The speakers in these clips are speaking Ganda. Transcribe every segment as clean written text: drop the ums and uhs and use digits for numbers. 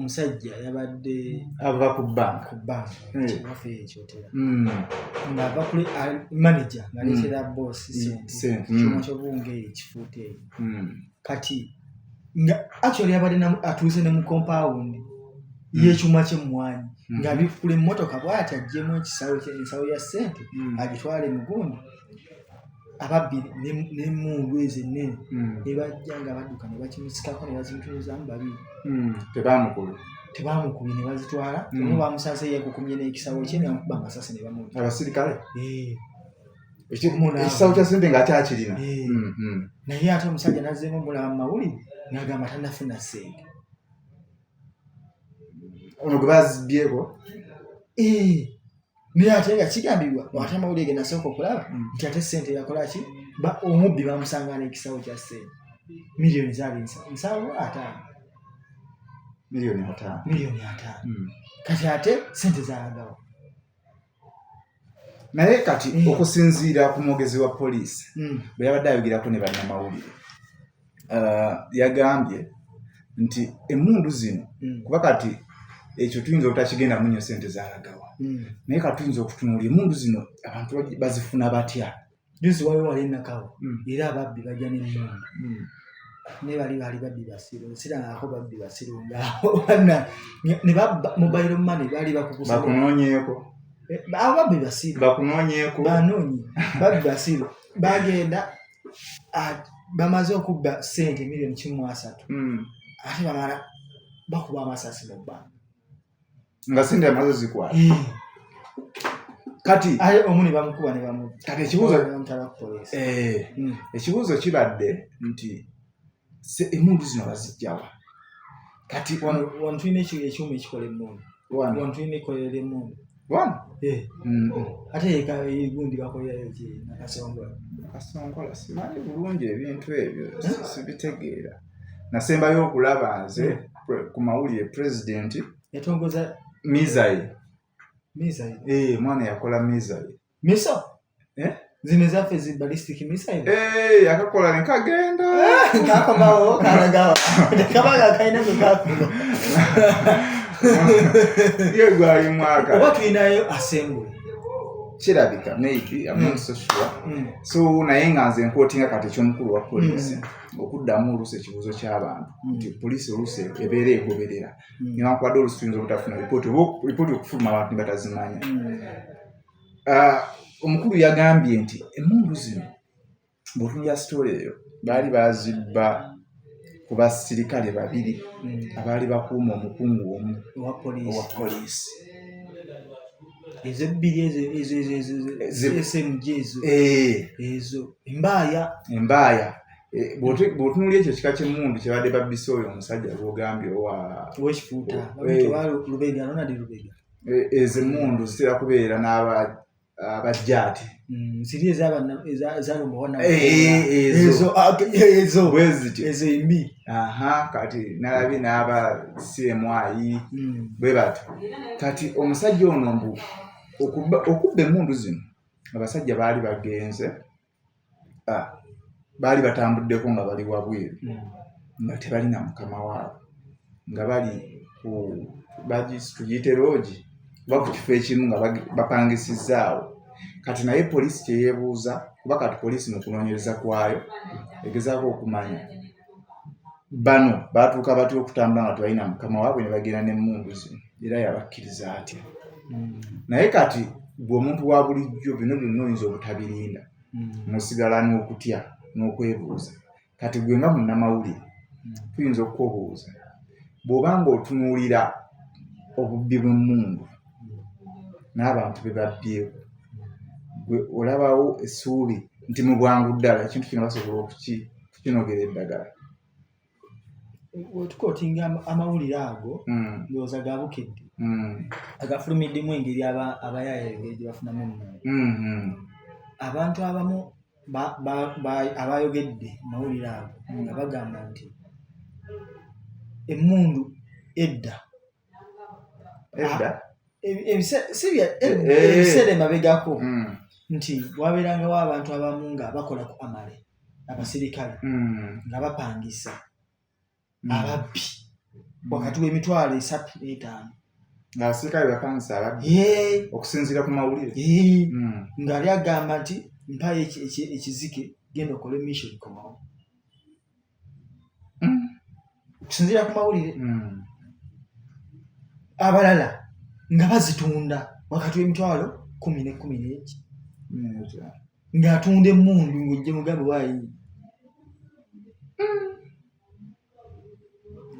Omusajja yabadde ava ku banka, ku banka waffe ekyotera, ng'ava kuli manager ng'aleetera boss sente, kyuma ky'obuwunga eyo ekifuuta eyo. Kati nga actually yabadde atuuse ne mu compound y'ekyuma ky'emmwanyi, ng'abikkula emmotoka bw'ati aggyemu ekisawo, ensawo ya ssente, agitwale mugundi. Ababbi n'emmundu ezo ennene ne bajja nga badduka ne bakimusikako ne bazimutunuzaamu babiri. Tebamukubye? Tebamukubye, ne bazitwala. Omu bamusanze yeekukumye n'ekisawo kye, ne bamukuba amasasi ne bamutta. Abasirikale? Ekisawo kya ssente nga akyakirina? Naye ate omusajja nazzeemu omulaba mu mawulire n'agamba tannafuna ssente. Ono gwe bazibyeko? Naye ate nga kigambibwa, ate amawulire ge nasooka okulaba nti ate ssente yakola ki, omubbi bamusanga n'ekisawo kya ssente, miliyoni zaali 75. Miliyoni 50. Miliyoni 50. Kati ate ssente zalagawo? Naye kati okusinziira ku mwogezi wa poliisi, bwe yabadde ayogerako ne bannamawulire, yagambye nti emmundu zino, kuba kati ekyo tuyinza obutakigendamu nnyo sente zalagawa, naye kati tuyinza okutunuulira emmundu zino abantu bazifuna batya? Juzi waliwo wali enakawo, era ababbi bajja n'emmundu, naye bali baali babbi basiru, sirangako babbi basiru nga ne babba mobile money, baali bakukusa. Bakunoonyeeko. Abo babbi basiru. Bakunoonyeeko. Banoonyi, babbi basiru. Bagenda bamaze okubba sente miliyoni 130, ate bamala bakuba amasasi mu bbanga. Nga sente amaze zikwata kati. Aye omu ne bamukuba ne bamu Kati ekibuuzo ne bamutwala ku poliisi. Ekibuuzo kibadde nti emmundu zino bazijjawa kati? Wano tulina ekyuma ekikola emmundu. Wano? Wano tulina ekkolero ly'emmundu. Wano? Eh, ate gundi bakolerayo ki, Nakasongola. Kasongola simanyi bulungi ebintu ebyo, sibitegeera. Nasembayo okulaba nze ku mawulire pulezidenti yatongoza missile. Missile? Eh, mwana yakola missile. Missile? Eh? Zino ezaffe zi ballistic missile? Eh, yakakola ne kagenda. Kakomawo, kalagawa? Kabaga kalina gwe kakoma. Ye gwali mwaka. Oba tulinayo assembly? Kirabika, maybe, I'm not so sure. So naye nga nze nquotinga kati ekyomukulu wa poliisi okuddamu oluusi ekibuuzo ky'abantu nti poliisi oluusi ebeera egoberera, newankubadde oluusi tuyinza obutafuna ripooti oba ripooti okufuluma abantu ne batazimanya. Ah, omukulu yagambye nti emmundu zino, bw'otunulira story eyo, baali bazibba ku basirikale babiri abaali bakuuma omukungu omu owa poliisi. Owa poliisi. Ezo ebbiri ezo SMG ezo? Eh. Ezo embaaya. Embaaya. Eh, bw'otunuulira ekyo ekika ky'emmundu kyebadde babbisa oyo omusajja gw'ogambye owa Owekifuuta. Eh. Oba Lubega, Ronald Lubega. Eh, ezo emmundu zitera kubeera n'abajjaati. Ziri ezalumba. Eh, ezo. Ezo, ah, ezo. Bwe zityo. Ezo embi. Aha, kati nalabye n'aba CMI bwe batyo. Kati omusajja ono mbu okubba emmundu zino, abasajja baali bagenze, baali batambuddeko nga bali wabweru, nga tebalina mukama waabwe, nga bali ku tugiyite lodge oba ku kifo ekimu nga bapangisizaawo. Kati naye poliisi kyeyeebuuza, kuba kati poliisi mu kunoonyereza kwayo egezaako okumanya bano batuuka batya okutambula nga tebalina mukama waabwe ne bagenda n'emmundu zino, era yabakkiriza atya. Naye kati gwe omuntu wa bulijjo, bino byonna oyinza obutabirinda, musigala n'okutya n'okwebuuza. Kati gwe nga munnamawulire, tuyinza okukubuuza, bw'oba ng'otunuulira obubbi bw'emmundu n'abantu be babbyeko, gwe olabawo essuubi nti mu bwangu ddala ekintu kino basobola okukinogera eddagala? Wetuquotinga amawulire ago, ndowooza ga Bukedde, agafulumiddemu engeri abayaaye engeri gye bafunamu emmundu. Abantu abamu abayogedde mawulire ago nga bagamba nti emmundu edda Edda? Si ebiseera emabegako, nti wabeerangawo abantu abamu nga bakola ku armoury, abasirikale, nga bapangisa ababbi. Wakati w'emitwalo 3 n'etaano. Ng'abasirikale bapangisa ababbi okusinziira ku mawulire. Ng'ali agamba nti mpayo ekizike, genda okole mission, komawo. Okusinziira ku mawulire. Abalala nga bazitunda wakati w'emitwalo 10 ne 11 ng'atunda emmundu, ng'ojje mugambe waayi.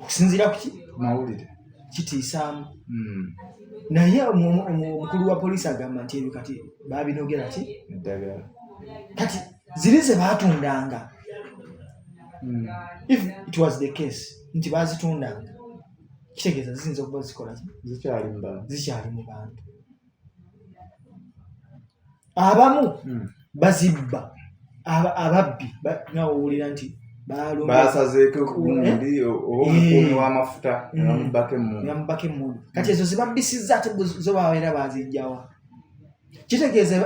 Okusinziira ku ki? Mawulire. Kitiisaamu. Naye omukulu wa poliisi agamba nti ebyo kati babinogera ki? Eddagala. Kati ziri ze baatundanga, if it was the case nti bazitundanga, kitegeeza ziyinza okuba zikola ki? Zikyali mu bantu. Zikyali mu bantu. Abamu bazibba. Ababbi nga owulira nti basazeeko gundi oba omukuumi w'amafuta nebamubbako emmundu. Nebamubbako emmundu. Kati ezo zibabbisizza, ate zo babeera bazijjawa? Kitegeeza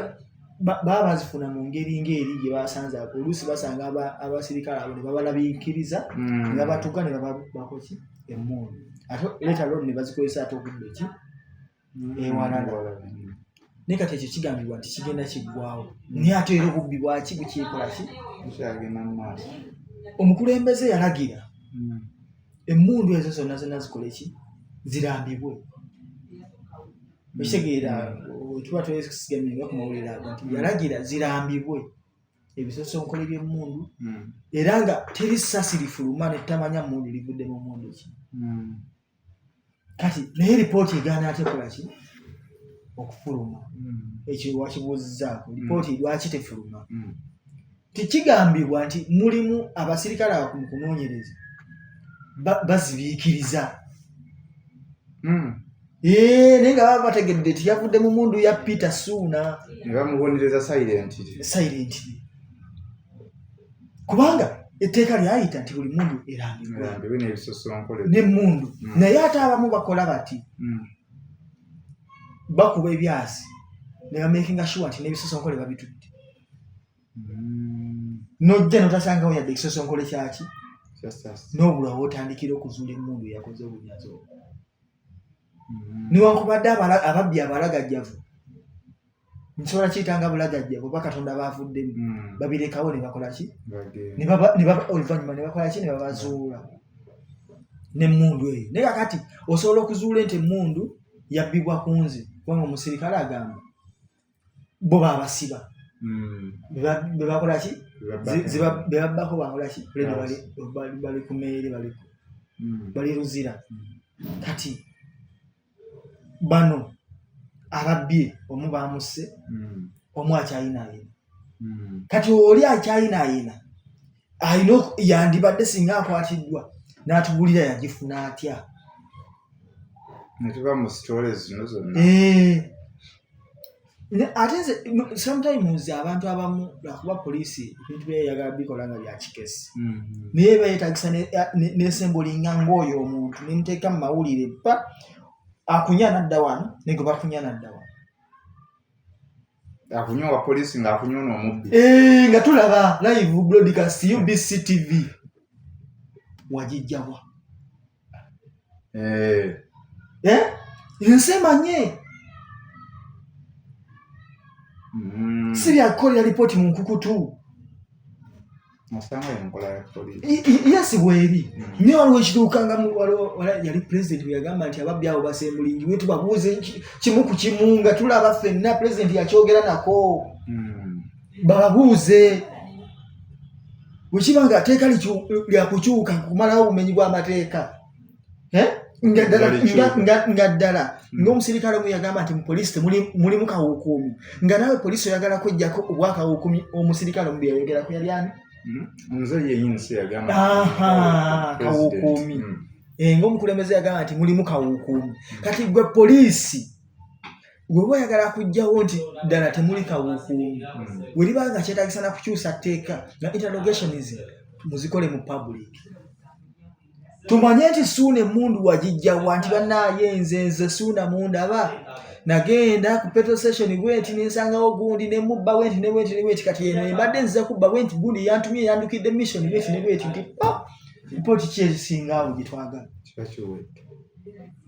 baba bazifuna mu ngeri ng'eri gye basanze. Oluusi basanga abasirikale abo ne babalabiikiriza, ne babatuga, ne bababbako ki? Emmundu. Ate later on ne bazikozesa ate okubba eki? Ewalala. Naye kati ekyo kigambibwa nti kigenda kiggwawo, naye ate era obubbi bwaki bukyekola ki? Bukyagenda mu maaso. Omukulembeze yalagira emmundu ezo zonna zonna zikole ki? Zirambibwe. Okitegeera? Tuba twesigamye ku mawulire ago nti yalagira zirambibwe ebisosonkole by'emmundu, era nga teri ssasi lifuluma netamanya mmundu livudde mu mmundu ki. Kati naye ripooti egaana ate kola ki? Okufuluma. Ekyo wakibuuzizaako, ripooti lwaki tefuluma? Tikigambibwa nti mulimu abasirikale abo mu kunoonyereza bazibiikiriza. Naye nga baba bategedde nti yavudde mu mundu ya Peter Suuna. Ne bamubonereza silently. Silently, kubanga etteeka lyayita nti buli mundu erambibwe. Erambibwe n'ebisosonkole. N'emmundu. Naye ate abamu bakola bati, bakuba ebyasi ne bamakinga sure nti n'ebisosonkole babitutte. Nojja notasangawo yadde ekisosonkole kyaki. Kyasasi. N'obulwa wootandikira okuzuula emmundu eyakoze obunyazi obwo. Newankubadde ababbi abalagajjavu, nsobola kiyita nga bulagajjavu oba Katonda baavuddemu, babirekawo ne bakola ki? Bagenda. Oluvannyuma ne bakola ki? Ne babazuula n'emmundu eyo. Naye kakati osobola okuzuula nti emmundu yabbibwa ku nze, kubanga omusirikale agamba bo babasiba. Be bakola ki? Be babbako bakola ki? Already bali ku meere, bali Luzira. Kati bano ababbye, omu bamusse, omu akyayinaayina. Kati oli akyayinaayina alina yandibadde singa akwatiddwa n'atubulira yagifuna atya. Netuva mu stories zino zonna. Ate nze sometimes abantu abamu, lwakuba poliisi ebintu byeyagala bikola nga byakikesi, naye bayetagisa nesembulinga ng'oyo omuntu nemuteeka mu mawulire, pa akunya nadda wano, negwe bakunya nadda wano. Akunywa wa poliisi ng'akunywa n'omubbi. Eh, nga tulaba live broadcast UBC TV, wagijjawa? Eh? Ensi emanye. Si byakukolera lipooti mu nkukutu. Osanga enkola ya poliisi. Yes, bweri. Naye waliwo ekituuka nga waliwo yali president bwe yagamba nti ababbi abo basembulingiwe, tubabuuze kimu ku kimu nga tulaba ffenna. President yakyogera nako. Bababuuze bwekiba nga tteeka lyakukyuka kumalawo obumenyi bw'amateeka. Eh? Nga ddala Likyuka. nga ddala ng'omusirikale omu yagamba nti mu poliisi mulimu kawukuumi, nga naawe poliisi oyagala kwejjako obwakawukuumi. Omusirikale omu bye yayogerako yali ani? Nze yenyini si yagamba. Aha, President. Kawukuumi. Eh, ng'omukulembeze yagamba nti mulimu kawukuumi. Kati gwe poliisi bw'oba oyagala kugjawo nti ddala temuli kawukuumi, bwe liba nga kyetagisa na kukyusa tteeka, nga interrogations muzikole mu public, tumanye nti Suuna emmundu wagijjawa, nti bannaaye nze Suuna mundaba nagenda ku petrol station bwenti nensangawo gundi nemubba bwenti ne bwenti ne bwenti. Kati eno embadde nziza kubba bwenti, gundi yantumye, yandukidde mission bwenti ne bwenti, nti pa ripooti ki ezisinga awo gye twagala? Kiba kiwedde.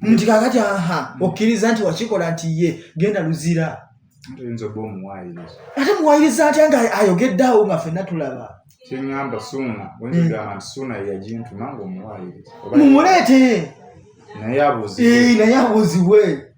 Nti kakati aha, okkiriza nti wakikola nti ye genda Luzira. Oyinza obba omuwaayiriza. Ate muwaayiriza atya nga ayogedde awo nga ffenna tulaba? Kyeŋŋamba Suuna, oyinza okugamba nti Suuna ye yagintuma ng'omuwaayiriza. Mumuleete. Naye abuuzibwe. Naye abuuzibwe.